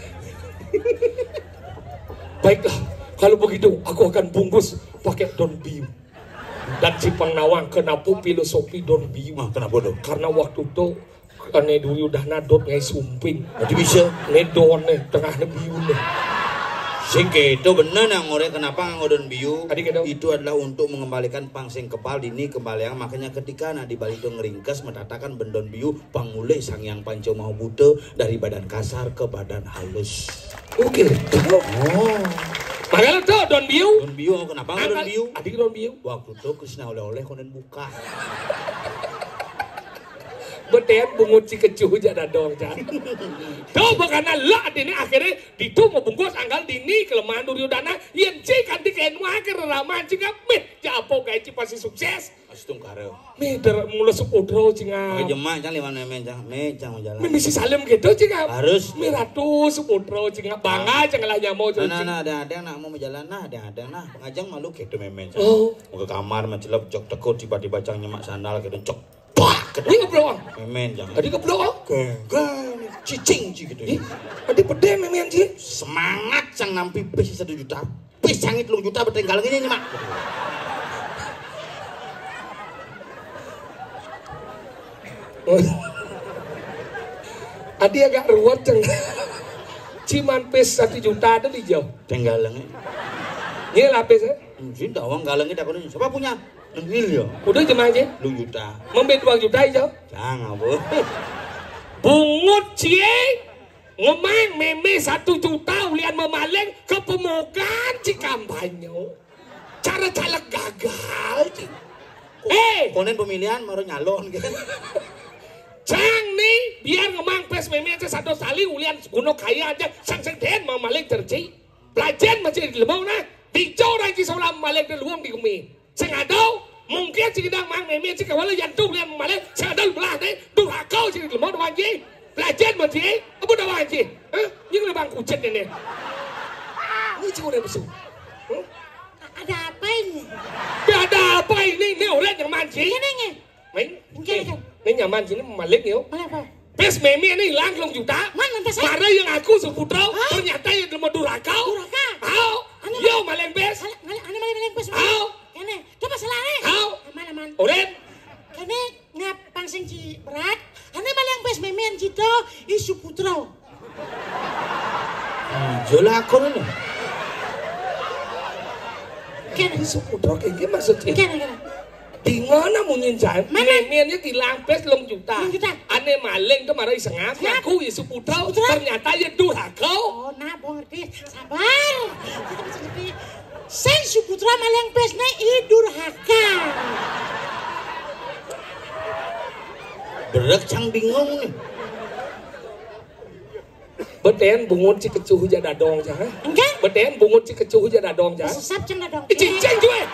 Baiklah, kalau begitu aku akan bungkus pakai daun biu. Dan Cipang Nawang, kenapa filosofi daun biu? Wah, kenapa tuh? Karena waktu itu ane Duryodana dot ngai sumping. Jadi bisa. Ne daun ne, tengah ne biu ne. Sing gitu bener nang ore kenapa nganggo daun biu? Tadi gitu. Itu adalah untuk mengembalikan pang sing kebal dini kembalian, makanya ketika nak di Bali itu ngeringkes, matatakan bendon biu, pang mulih Sang Hyang Panca Maha Buta dari badan kasar ke badan halus. Oke. Oh. Makanya tuh daun biu. Daun biu kenapa nggak daun biu? Adi daun biu. Waktu itu Kresna oleh-oleh konen buka. Beten bungut si kecuh aja dadong, Cak. Tuh, makanya lah, adine akhirnya ditu mau bungkus anggal dini kelemahan Duryodana. Yen ci kanti kenwa ke reraman, cingap meh japo gaji pasti sukses. Astungkara. Meh der mula supodro, cingap. Pakai jemak cang liwan memen cang, me cang mau jalan. Meh misi salim gitu, cingap. Harus. Meh ratu supodro, cingap. Bangga, cang lah nyamo, Nah, nah, cing. Nah, ada ada nak mau jalan, nah, ada ada nah. Ngajang malu gitu memen cang. Oh. Mau ke kamar, mencelep jok teko, tiba-tiba cang nyemak sandal gitu, cok. Pak, Ini keblok. Memen cang. Adi keblok. Geng, geng, cicing ci gitu. Ih, adi pede memen ci. Semangat cang nampi pis satu juta. Pis cang itu juta bertenggal gini nyemak. Oh. Adi agak ruwet, ceng. Ciman pis satu juta itu dijauh. Tenggalengnya. Ini lapis ya. Mungkin tawang galengnya takutnya. Siapa punya? Nengil ya. Udah cuma aja. Lu juta. Membet dua juta aja. Jangan, Bu. Bungut cie. Ngemang meme satu juta ulian memaling ke pemogan ci kampanye. Cara caleg gagal ci. Eh, Konen pemilihan baru nyalon gitu. Cang nih, biar ngemang pes meme aja satu kali ulian guna kaya aja sang sing den memaling cerci. Belajar masih di lemau nah. Dicor aja seolah memaling di luang di kemi. Sing ada, mungkin sing ada mang mémén sing kawala yan tuh yang maling, sing ada belah nih, durhaka sing lemot wanci. Belajar manci, apa dah wanci? Hah? Ini lebang kucet ini. Ini cuma ada besuk. Hah? Ada apa ini? Ya ada apa ini? Ini orang yang manci. Ini nih. Main? Ini, ini nyaman sini maling yo. Maling apa? Pis mémén ini hilang telung juta. Mana tas? Mara yang aku Suputra, ternyata yang cuma durhaka. Durhaka? Ayo. Yo maling pis. Anak maling, maling pis. Ayo. Kene, coba salah nih. Ayo. Aman, aman. Oren. Kene ngap pang sing ci berat. Ane maling pis mémén cito i Suputra. Jola aku nih. Kene. Suputra kayak gini maksudnya. Kene, kene. Di mana munyin jan? Mana? Mémén ini hilang pis telung juta. Telung juta. Ane maling tuh mara sengap. Sengap. Ngaku i Suputra. Suputra. Ternyata ya durhaka. Oh, nah, bong ngerti. Sabar. Kita bisa ngerti. Sing Suputra maling pis né i durhaka. Berek cang bingung nih. Beten bungut ci kecuh ja dadong ja. Enggak. Beten bungut ci kecuh ja dadong ja. Sesap cang dadong. Ih, cincin juga.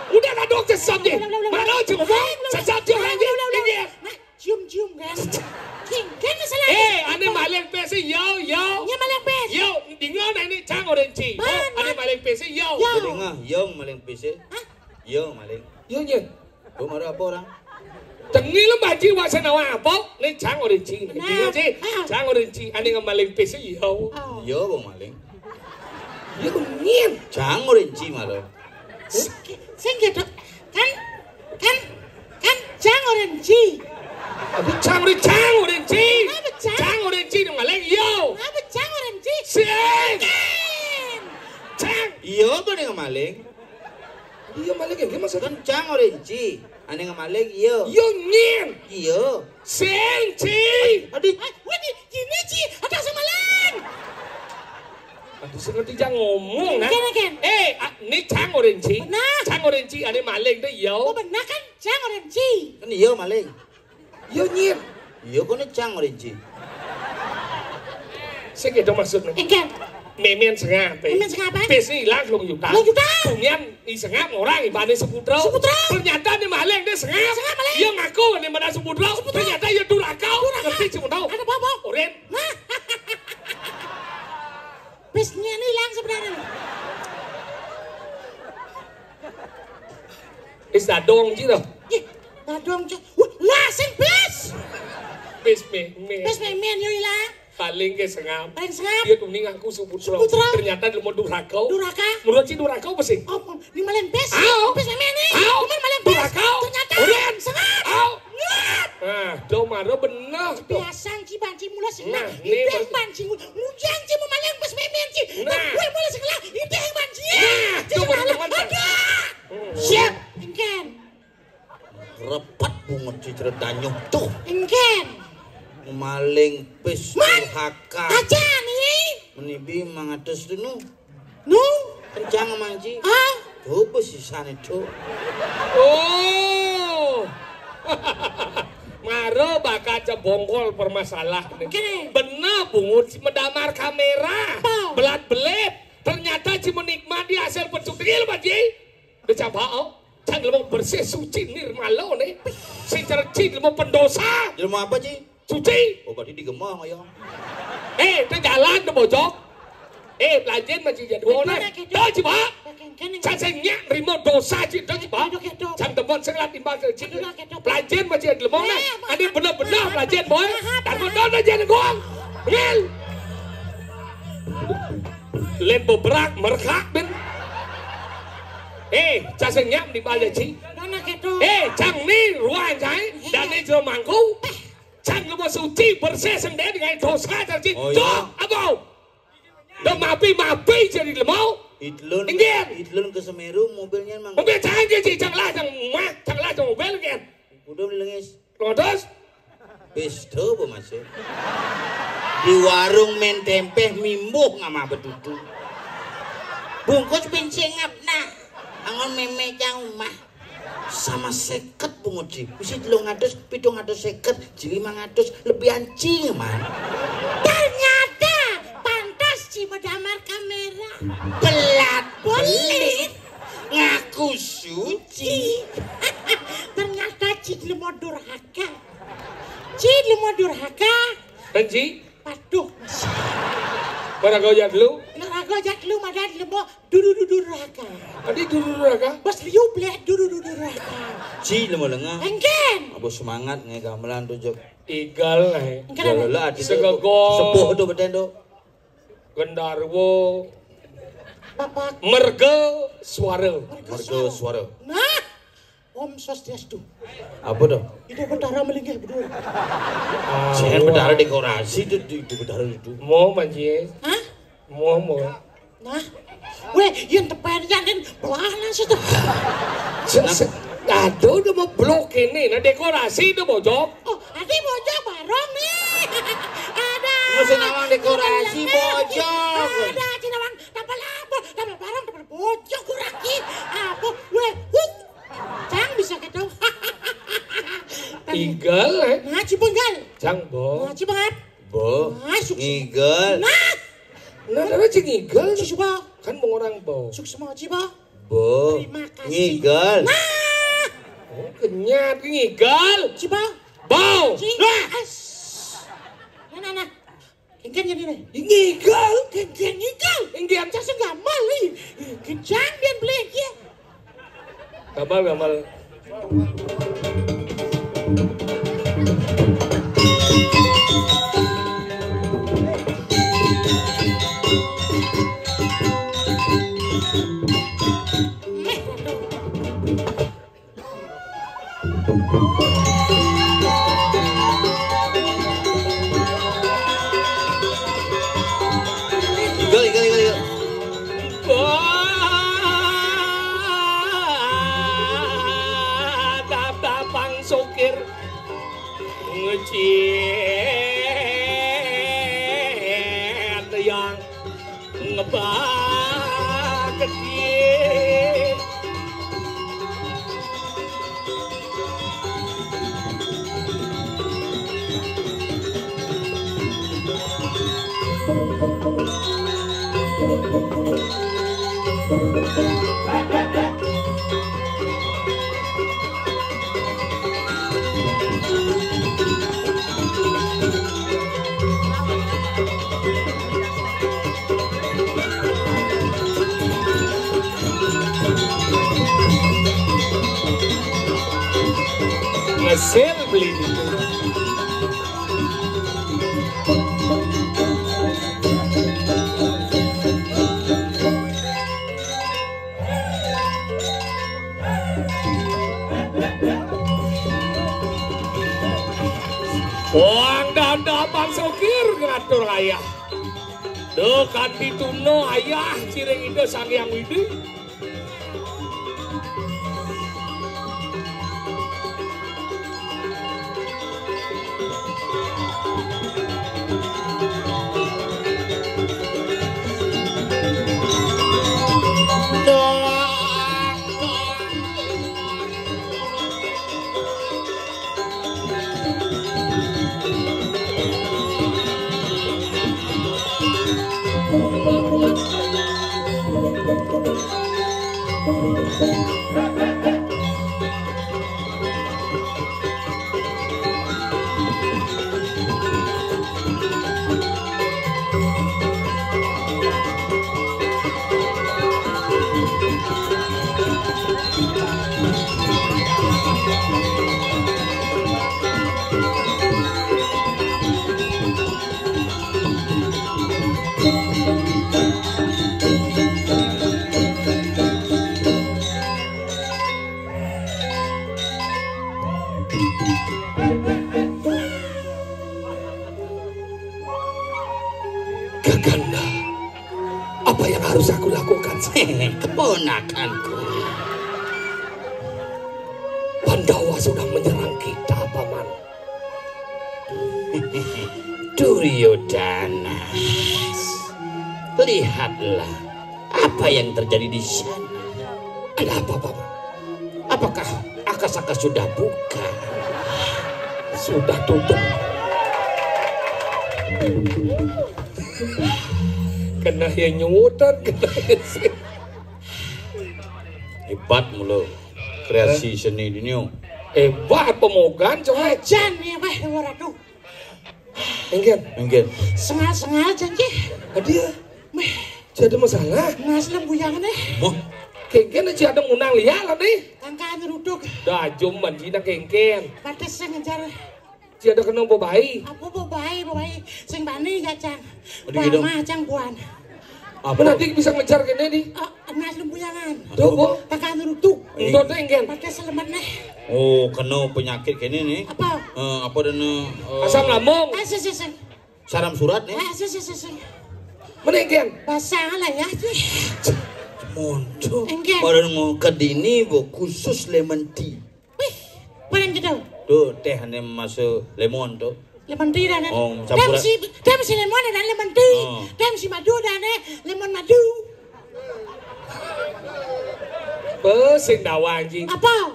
Udah dadong sesap je. Udah, udah, udah, udah. Mana cuma sesap je orang je. Udah, udah, udah. Iya. Nah, cium-cium kan. Cium kan masalah. Eh, ane maling pis yo, yo. Ini maling pis. Yo, dengar nah ini cang orang ci. Mana? Ane maling pis yo. Yo. Dengar, yo maling pis. Hah? Yo maling. Yo nyen. Lu marah apa orang? Tengi lu baji wak senawa apa? Ini cang orang ci. Nah. Dengar ci. Ah. Cang orang ci. Ane maling pis yo. Oh. Yo, bang maling. Yo nyen. Cang orang ci malah. Sing gitu. Kan, kan, kan cang orang ci. Aduh, cang orang cang orang ci. Apa cang? Cang orang ci dong maling. Yo. Apa cang orang ci? Sing. Kan. Cang. Iya apa nih maling? Iya maling ya, maksud kan cang orang ci. Ane maling iya. Yo nyen. Iya. Sing ci. Aduh. Wah, ini ci. Ada sing maling. Aduh, sing ngerti jang ngomong nah. Ken, ken. Eh, ah, ini cang orang ci. Benar. Cang orang ci, ane maling deh yo. Oh, benar kan? Cang orang ci. Kan iya maling. Yo nyen. Iya kok ini cang orang ci. Sing gitu maksudnya. Enggak. Mémén sengap. Mémén sengap apa? Pis ini hilang telung juta. Telung juta. Kemudian i sengap orang ibane Suputra. Suputra. Ternyata ini maling dia sengap. Sengap maling. Yo ngaku ini mana Suputra. Suputra. Ternyata ya durhaka. Durhaka. Ngerti cuma tahu. Ada apa-apa? Oren. Nah. Pisnya ini hilang sebenarnya. Is dadong ji loh. Ih, dadong ji. Wah, lah sing pis. Pis mémén. Pis mémén yo hilang. Paling ke sengap. Paling sengap. Dia tuh ning aku Suputra. Suputra. Ternyata lu mau durhaka. Durhaka. Menurut si durhaka apa sih? Oh, ini maling pis. Ah. Pis mémén nih. Ah. Cuman maling pis. Durhaka. Ternyata. Oren. Sengap. Ah. Ngat. Nah, do maro bener to. Biasa ci banci mula sengap. Nah, ini ideng banci mula. Mujang ci mau maling pis mémén ci. Nah. Gue mulai sekolah ideng banci. Nah, do maro bener. Ada. Hmm. Siap. Engken. Repet bungut ci ceritanya tuh. Engken. Maling pis durhaka. Aja nih. Menibi mangatus tuh nu. Nu? Kencang manci. Ah? Tuh besi sana tuh. Oh. Maro bakal cebongkol permasalahan. Kene. Bener bungut si medamar kamera. Apa? Belat belit. Ternyata ci menikmati hasil pecut. Iya lo, Pak Ji. Udah coba, oh. Cang lemong bersih, suci, nirmala nih. Sing cerci lemong pendosa. Jelema apa, Ci? Suci. Oh, berarti digemong ya. Eh, itu jalan tuh bojok. Eh, belanjin mah ci jadi. Mana gitu? Tuh, coba. Cang sing nyak nerima dosa ci tuh, coba. Cang demen sing lah timbal ci. Belanjin mah ci jadi lemong nah. Ada bener-bener belanjin boy. Dan bener aja nih gua. Ngil. Lembo berak merekak ben. Eh, cang sing nyak timbal ci. Eh, cang ni ruang cai. Dan ni jero mangku. Cang lemah suci bersih sendiri dengan dosa terci. Oh, iya. Cok, apa? Udah mapi-mapi jadi lemau. Idlun. Inggih. Idlun ke Semeru mobilnya emang. Mobil cang aja ci, cang lah, cang mah, cang lah, cang mobil kan. Udah beli lengis. Lodos. Bis tuh bu masih. Di warung men tempe mimbuh ngamah betutu. Bungkus pincing ngap nah. Angon meme cang umah. Sama seket bungut ci. Mesti telung atus, pitung atus seket, ci limang atus, lebih anjing man. Ternyata pantas ci medamar kamera. Belat belit ngaku suci. Raga jadlu. Raga jadlu madan lemo dudu-dudu raga. Adi dudu raga? Bos liu bleh dudu-dudu raga. Ci lemo lenga. Engken. Abo semangat ngai gamelan tu, Jok. Igal, eh. Engken. Adi segego. Sepuh tu beten tu. Gendarwo. Bapak. Merga suara. Merga suara. Nah. Om Swastiastu. Apa tu? Itu bendara melinggih berdua. Saya bendara dekorasi tu, itu bendara itu. Mo manjie. Hah? Mo mo. Nah. Weh, yang tepat jangan belah lah situ. Aduh, udah mau blok ini. Nah, dekorasi itu bojok. Oh, adi bojok barong nih. Ada. Mesti nawang dekorasi bojok. Ada, cina bang. Tambah labo, tambah barong, tambah bojok kurang ki. Apa? Weh, huh. Cang bisa gitu. Igal, eh? Nah, Cibenggal. Cang, bo. Nah, Cibengap. Bo. Nah, sukses. Igal. Nah. Nah, ada cing igal. Susu bo. Kan mau orang bo. Sukses mau Cibo. Bo. Terima kasih. Ngigal. Nah. Oh, kenyat ngigal. Cibo. Bau. Ci. Nah. Nah, nah, nah. Engken jadi nih. Ngigal, engken ngigal. Engken cak segamal nih. Kencang dia beli dia. Gamal, gamal. Igal, igal, igal, igal. Bang Sokir ngecit yang ngebaketi. Ngesil beli itu. Wong danda Bang Sokir ngatur ayah. Duh, kanti tuna ayah ciring Ida Sang Hyang Widi. Kakanda, apa yang harus aku lakukan? Keponakanku, Pandawa sudah menyerang kita, Paman. Duryodana, lihatlah apa yang terjadi di sana. Ada apa, Paman? Apakah akasaka sudah buka? Sudah tutup. Kena yang nyutan, kena yang si- Hebat mulu kreasi seni dunia. Hebat pemogan, coba. Ajan nih, weh, Ratu. Éngkén. Éngkén. Sengal-sengal jani. Adi ya. Méh. Jadi masalah. Nas lem buyang né. Moh. Kéngkén aja ada ngundang liya lah né. Tangkan ruduk. Dah jom banci nak kéngkén. Batis sing ngejar. Aja ada kena bebai. Apa bebai, bebai? Sing bani jajang. Adi gitu. Mah jang buan. Apa nanti bisa ngejar kéné di? Ah, nas lem buyangan. Tuh, Bu. Tangkan ruduk. Entot éngkén. Batis selemet né. Oh, kena penyakit kéné né. Apa? Eh, apa dana, eh, asam lambung. Ah, sih, sih, sih. Saram surat né. Ah, sih, sih, sih, sih. Mana éngkén? Basah lah ya, sih. Monto. Éngkén. Pada mau ke dini, Bu, khusus lemon tea. Wih, paling gitu. Tuh, téh né masuk lemon tuh. Lemon tea dah né. Oh, téh campuran. Mesti, téh mesti lemon dan lemon tea. Oh. Téh mesti madu dah né, lemon madu. Apa sing dawang, Ji? Apa?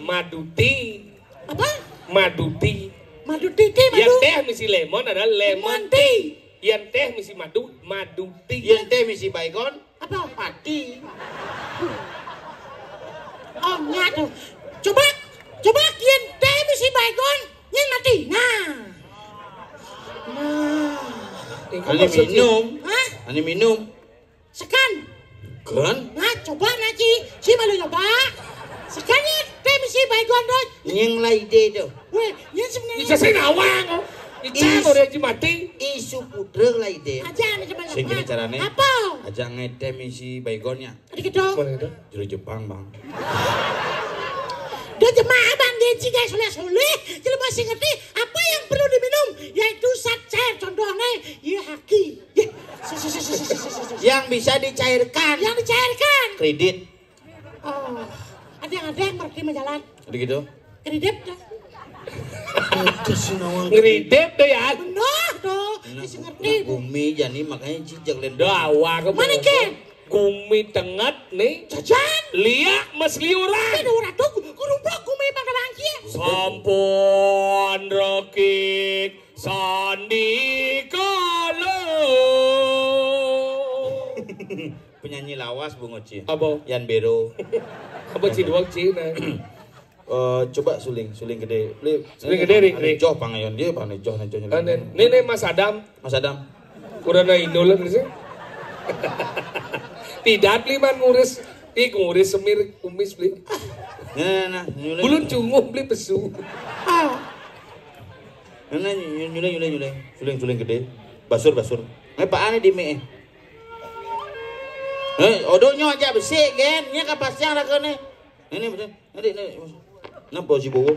Maduti. Apa? Maduti. Maduti, tea madu. Yén téh misi lemon adalah lemon tea. Lemon tea. Yén téh misi madu, maduti. Yén téh misi Baygon, apa? Mati. Oh, nya tuh. Coba, coba yén téh misi Baygon, nyén mati. Nah. Nah. Ini maksud minum. Hah? Ini minum. Sekan. Kan? Nah, coba nah, Ci. Ci malu nyoba. Sekan ya, téh misi Baygon tuh. Nying laidé tuh. Wéh, nying sebenarnya. Bisa sih nawang. Bisa is-, udah Ji mati. Isu putra laidé. Aja nih coba. Sing gini caranya. Apa? Aja ngedem isi Baygonnya. Ada gitu. Mana itu? Juru Jepang, Bang. Dia jemaah Bang Geci guys, soleh-soleh. Jelema sing ngerti apa yang perlu diminum, yaitu zat cair, contohnya, ya haki. Ya. Yang bisa dicairkan. Yang dicairkan. Kredit. Oh, ada yang, ada yang ngerti mah jalan. Udah gitu. Kredit dah. Itu sih nawang. Ngridip deh ya. Bener tuh. Nah, sing ngerti, nah, Bu. Gumi jani makanya cicak lain. Dah, awak. Mana, Ken? Gumi tenget nih. Jajan. Liak mas liuran. Ada orang tuh, kerupuk gumi pada bangkit. Sampun rekik sandi kala. Penyanyi lawas, Bu Ngoci. Apa? Yan Bero. Apa Ci, dua Ci, nah. Eh, coba suling, suling gedé. Beli, suling gedé, Rik, Rik. Joh pangayon dia, Pak, nih, Joh, nih, Joh, Joh. Ah, nih, nih, nih, Mas Adam. Mas Adam. Kurang indol sih. Tidak, beli man ngurus. Ih, ngurus semir kumis, beli. Nah, nah, nah, nyuling. Bulun cunguh, beli pesu. Ah. Nah, nah, nyuling, nyuling, nyuling. Suling, suling gedé. Basur, basur. Nih, Pak, aneh di mie. Eh, odonyo aja besik, Gen. Nya kapas yang raga nih. Ini betul. Nanti, nanti. Napa si bowo?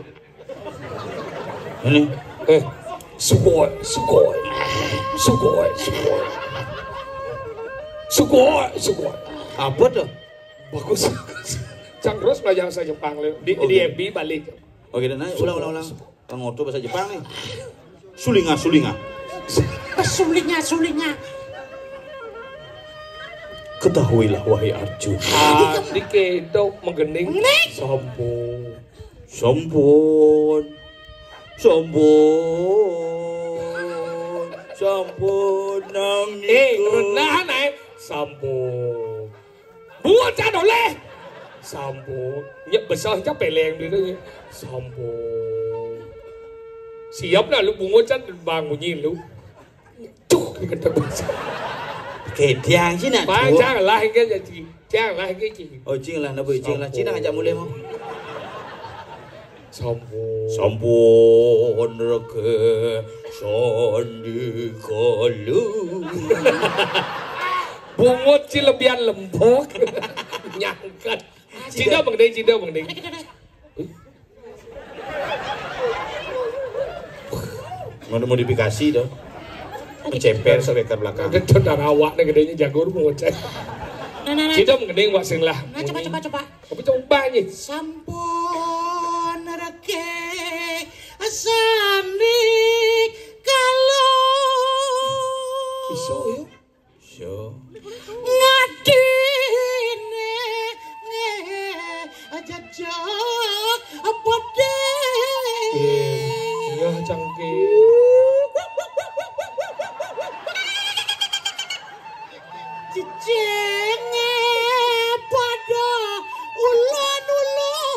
Ini. Eh, sugoi, sugoi. Sugoi, sugoi. Sugoi, sugoi. Apa tuh? Bagus. Cang terus belajar bahasa Jepang, Le. Di, oh, di gitu. F B balik. Oh, gitu. Nah, ulang, ulang, ulang. Ngoto bahasa Jepang nih. Sulinga, sulinga. Sulinga, sulinga. Ketahuilah, wahai Arjuna. Ah, dikit dong menggening. Nih. Sampun. Sampun. Sampun. Sampun nang. Eh, niku. Rendah naik. Sampun. Buat cak oleh. Sampun. Nyek besar cak peleng dia tu. Sampun. Siap lah lu bungut cak bangunyi lu. Tuh, kata besar. Kediang sih nak. Bang, tuh. Janganlah ingat ya, Ci. Janganlah ingat, Ci. Oh, cing lah, nabu cing lah. Cina ngajak mulai mau. Sampun. Sampun reke sandi kalu. Bungut ci lebihan lembok. Nyangkat. Cinta bengdeng, cinta bengdeng. Mau modifikasi dong. Ceper sebeker belakang. Ada cendar awak nih gedenya jagur mau ngecek. Nah, nah, nah. Cinta bengdeng wak sing lah. Nah, coba, coba, coba. Tapi coba nih. Sampun reke sandi kalu. Iso ya. So. Ngadine jejak pede. Iya, cangke. Cicing pada ulon-ulon.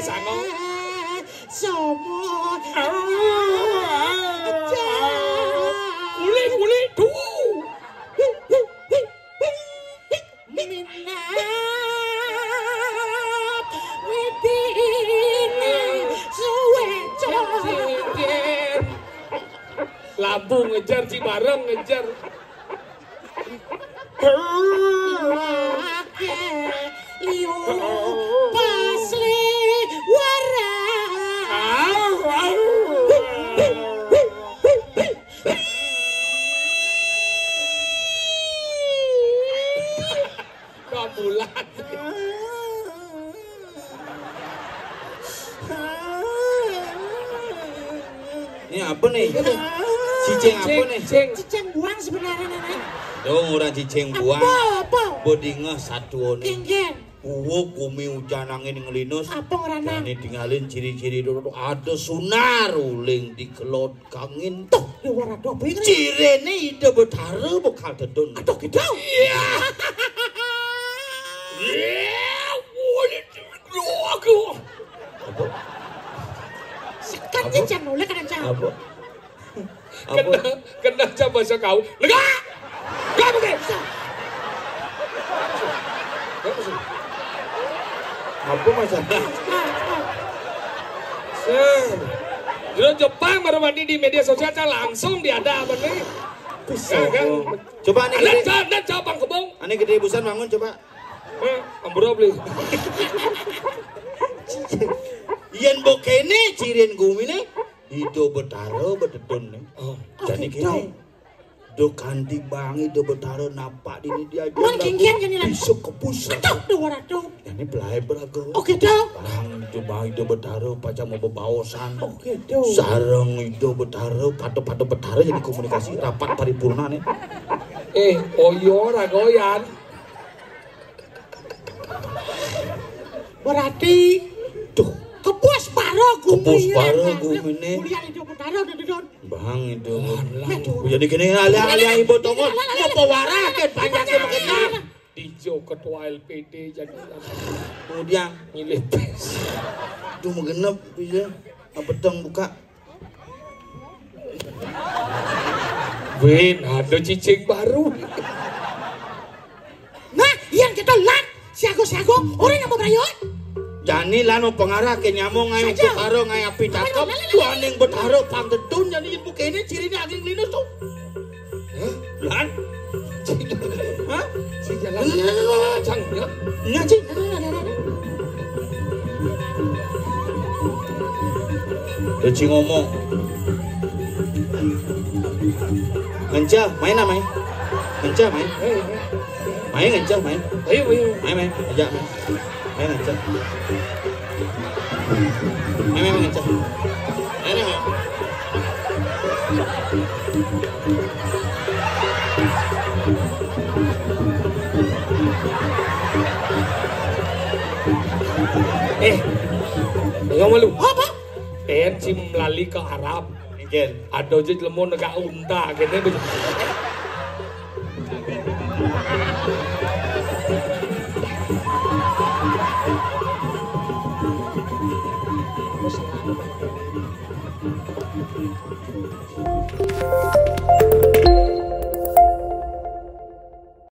Somo. Kulit, kulit, tuh. Minat wedine suwe, Cok. Lampu ngejar, Cibareng ngejar. Ake liu pas liwara. Kambulan. Ini apa nih? Cicing apa nih? Cicing. Cicing buang sebenarnya, Nenek. Dong, ora cicing buang. Apa, apa? Bodinga satuone. Kengken. Uwuk gumi ujan angin ngelinus. Apa ngeranang? Jane tingalin ciri-ciri dulu. Ada sunar uling dikelot kangin. Tuh, ya ora ada apa iki? Cirine Ida Betara bakal dedun. Aduh, gitu. Iya. Iya, boleh dulu aku. Apa? Sekat Apa? Cicing, oleh kan, Cang? Apa? Apa? Kena, kena aja bahasa kau. Lega! Lega, oke. Apa masalah? Seh. Dulu Jepang baru mandi di media sosial, Cang, langsung diada apa nih? Bisa. Ya, kan? Coba nih Ada gede. Cang, ada Cang, Bang Kebong. Ane gede busan bangun coba. Eh, ambrol beli. Yen mbok kene cirin gumine Ida Betara bededon nih. Oh. Jane Oh, kene. Do kanthi bang Ida Betara napak dini dia Man kengken jane lan. Bisa kepus. Aduh, duh, ora, duh. Jane belahe beraga. Oke, duh. Bang Ida bang Ida Betara pacang mau bebaosan. Oke, duh. Sareng Ida Betara, pato-pato Betara jadi komunikasi rapat paripurna nih. Eh, oyo ora goyan. Berarti Duh, kepus paro gumi. Kepus paro gumine. Mulian Ida Betara, duh, duh, duh. Bang itu. Alah. Jadi kene alih-alih ibu tongol, mau pewarah kan panjangnya mengenal. Dijo ketua L P D jadi Kemudian milih pes. Duh, menggenep bisa. Apa dong buka? Win, ada cicing baru. Nah, yang kita lan siago-siago, orang yang mau berayot. Jani lan mau pengarah ke nyamong ngai Saja. Betara ngai api cakep, Ayo, lele, lele. Tuaning betara pang dedun, jani ibu kene cirine aging linus tuh. Hah? Lan? Hah? Si jalan. Lele, lele, lele. Cang, ya. Nya, Cing. Udah, Cing, ngomong. Ngenca, main ah, main. Ngenca, main. Main, ngenca, main. Ayo, ayo. Main, main. Ajak, main. Main, ngenca. Main, main, main, ngenca. Main, main. Eh, ngomong lu. Apa? Pen cim lali ke Arab. Nggih. Ada aja jelema negak unta kene.